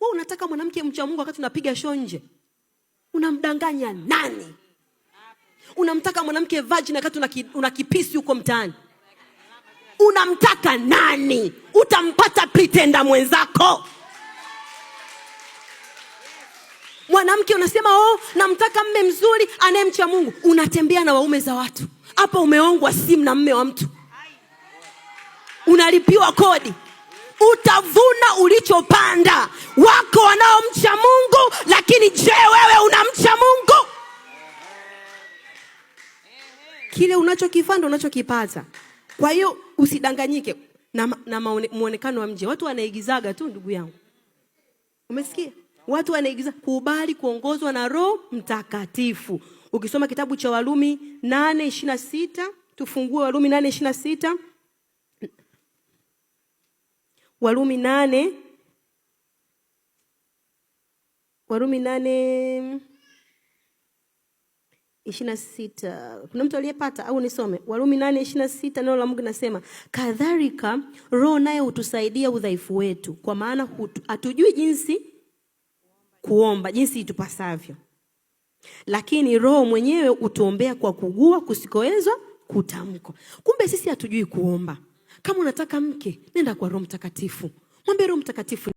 Wewe unataka mwanamke mcha Mungu wakati unapiga show nje? Unamdanganya nani? Unamtaka mwanamke virgin wakati una kipisi huko mtaani? Unamtaka nani? Utampata pretender mwenzako. Mwanamke unasema oh, namtaka mme mzuri anayemcha Mungu, unatembea na waume za watu. Hapa umeongwa simu na mme wa mtu, unalipiwa kodi. Utavuna ulichopanda. Wako wanaomcha Mungu, lakini je, wewe unamcha Mungu? Kile unachokifanya unachokipata. Kwa hiyo usidanganyike na muonekano wa mje. Watu wanaigizaga tu, ndugu yangu, umesikia? Watu wanaigiza. Kubali kuongozwa na Roho Mtakatifu. Ukisoma kitabu cha Warumi 8:26, tufungue Warumi 8:26. Warumi 8, Warumi 8:26. Kuna mtu aliyepata au nisome? Warumi 8:26, neno la Mungu linasema, kadhalika Roho naye hutusaidia udhaifu wetu, kwa maana hatujui jinsi kuomba jinsi itupasavyo, lakini Roho mwenyewe hutuombea kwa kugua kusikowezwa kutamkwa. Kumbe sisi hatujui kuomba. Kama unataka mke, nenda kwa Roho Mtakatifu, mwambie Roho Mtakatifu